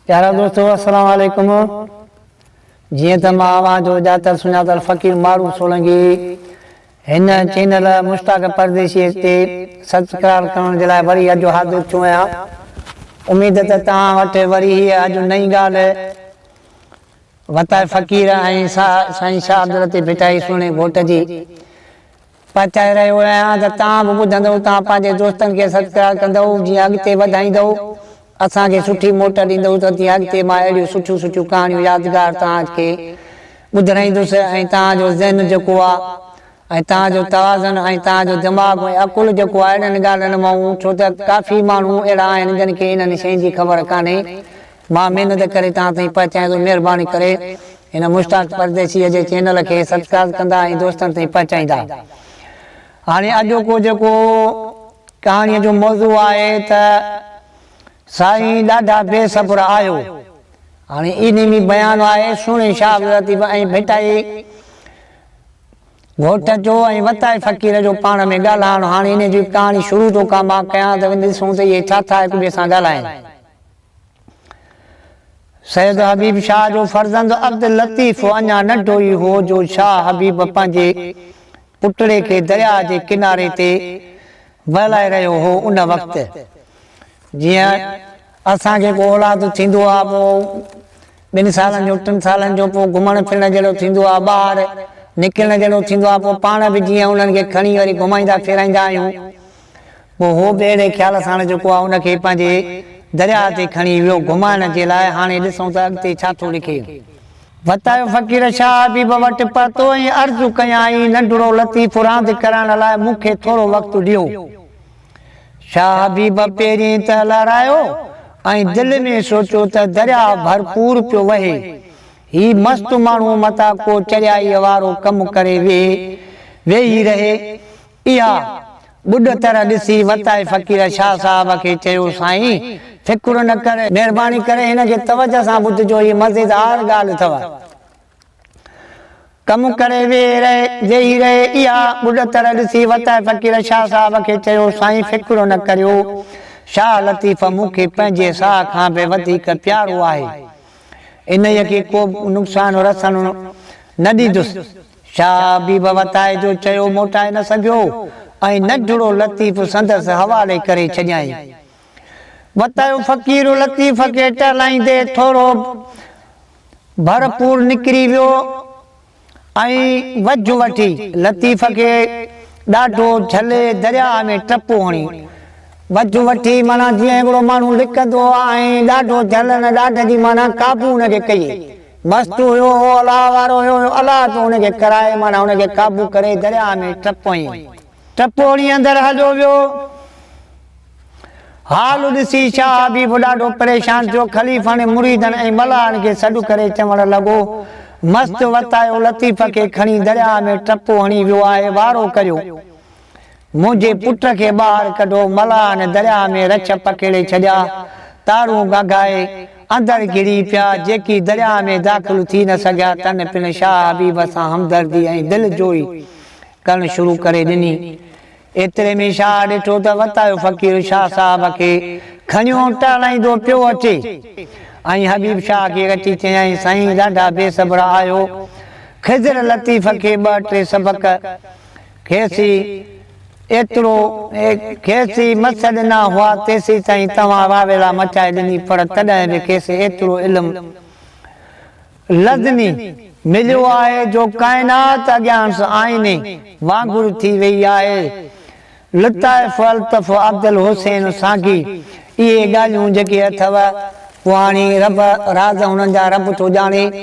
پيارا دوستو السلام عليڪم جيئن ته مان اوهان جو ڄاتل سڃاتل فقير معروف سولنگي هن چينل مشتاق پرديسي تي سبسڪرائب ڪرڻ جي لاء وري اڄ حاضر ٿيو آهيان اميد ته توهان وٽ وري هيء اڄ نئين ڳالهه وتائي فقير ۽ سائين شاهه عبداللطيف ڀٽائي سهڻي گهوٽ جي پهچائي رهيو آهيان ته توهان به ٻڌندؤ، توهان پنهنجي دوستن کي سبسڪرائب ڪندؤ جيئن اڳتي وڌائيندؤ، اسان کي سٺي موٽ ڏيندؤ ته جيئن اڳتي مان اهڙيون سٺيون سٺيون ڪهاڻيون يادگار توهان کي ٻڌرائيندس ۽ توهان جو ذهن جيڪو آهي ۽ توهان جو توازن ۽ توهان جو دماغ ۽ عقل جيڪو آهي اهڙن ڳالهين مان ڇو ته ڪافي ماڻهو اهڙا آهن جن کي انهن شين جي خبر ڪانهي مان محنت ڪري توهان تائين پهچايان ٿو مهرباني ڪري هن مشتاق پرديسيء جي چينل کي سبسڪرائب ڪندا ۽ دوستن تائين پهچائيندا. هاڻي اڄوڪو جيڪو ڪهاڻيء جو موضوع آهي ته سائين ڏاڍا بي صبر آهيو. هاڻي انهي ۾ بيان آهي سهڻي شاهه عبداللطيف ۽ ڀٽائي گهوٽ جو ۽ وتائي فقير جو پاڻ ۾ ڳالهائڻ. هاڻي انهي جي ڪهاڻي شروع ٿو ڪا مان ڪيان ته ڏسون ته اهي ڇا ٿا هڪ ٻئي سان ڳالهائين. سيد حبيب شاهه جو فرزند عبداللطيف اڃا ننڍو ئي هو جو شاهه حبيب پنهنجي پٽڙي کي درياء جي ڪناري تي وهلائي رهيو هو. ان وقت جيئن اسان کي ڪو اولاد ٿيندو آهي پوء ٻن سالن جو ٽن سالن جو پوء گهمڻ ڦرڻ جهڙو ٿيندو آهي ٻاهر نڪرڻ جهڙو ٿيندو آهي پوء پاڻ به جيئن انهن کي کڻي وري گهمائيندا ڦيرائيندا آهيون. پوء هو به اهڙي خيال ساڻ جيڪو آهي ان کي پنهنجي درياهه تي کڻي ويو گهمائڻ جي لاء هاڻي ڏسون ته اڳتي ڇا ٿو لکي. وتايو فقير شاهه حبيب وٽ پهتو ۽ عرض ڪيائين، ننڍڙو لطيف راند ڪرائڻ لاء مون کي ٿورو وقت ڏيو. شاهه حبيب پهرين ته لهرايو ۽ دل ۾ سوچيو ته درياهه ڀرپور پيو وهي، هي مست ماڻهو متان ڪو چريائيء وارو ڪم ڪري ويهي رهي. اها ٻڏتر ڏسي وتائي فقير شاهه صاحب کي چيو، سائين! فڪر نه ڪر، مهرباني ڪري هن کي توجه سان ٻڌجو، هيء مزيدار ڳالهه اٿو. ڪم ڪري ويهي رهي، ويهي رهي. اها ٻڏتر ڏسي وتائي فقير شاهه صاحب کي چيو، سائين! فڪر نه ڪريو، شاهه لطيف مون کي پنهنجي ساهه کان به وڌيڪ پيارو آهي. انهيء کي ڪو به نقصان رسڻ نه ڏيندس. شاهه حبيب وتائي جو چيو موٽائي نه سگهيو ۽ ننڍڙو لطيف سندس حوالي ڪري ڇڏيائين. وتايو فقير لطيف کي ٽهلائيندي ٿورو ڀرپور نڪري ويو ۽ وجهه وٺي لطيف کي ڏاڍو جهلي درياهه ۾ ٽپو هڻي وجهه وٺي معنيٰ جيئن هڪڙو ماڻهو لڪندو آهي ۽ ڏاڍو جهلڻ ڏاڍ جي معنيٰ قابو ان کي ڪيئي. مست هيو هو الله وارو هيو هيو الله پيو هن کي ڪرائي معنيٰ هن کي قابو ڪري درياهه ۾ ٽپ هنئي. ٽپ هڻي اندر هليو ويو. حال ڏسي شاهه حبيب ڏاڍو پريشان ٿيو. خليفن، مريدن ۽ ملاحن کي سڏ ڪري چوڻ لڳو، مست وتايو لطيف کي کڻي درياهه ۾ ٽپو هڻي ويو آهي، وارو ڪريو. منهنجي پٽ کي ٻاهر ڪڍو. ملاحن درياهه ۾ رڇ پکيڙي ڇڏيا. تارون گهگهائي اندر گهڙي پيا. جيڪي درياهه ۾ داخل ٿي نه سگهيا، تن پڻ شاهه حبيب سان همدردي ۽ دل جوئي ڪرڻ شروع ڪري ڏني. ايتري ۾ شاهه ڏٺو ته وتايو فقير شاهه صاحب کي کڻيو ٽهلائيندو پيو اچي ۽ حبيب شاهه کي اچي چيائين، سائين ڏاڍا بي صبر آهيو. خضر لطيف کي ٻه ٽي سبق کيس ئي ايترو کيس ئي مس ڏنا هئا، تيسيتائين توهان واويلا مچائي ڏني، پر تڏهن به کيس ايترو علم لدني مليو آهي جو ڪائنات اڳيانس آئيني وانگر ٿي ويئي آهي. لطائف الطف عبدالحسين سانگي اهي ڳالهيون جيڪي اٿو، پوء هاڻي رب راز هنن جا رب ٿو ڄاڻي.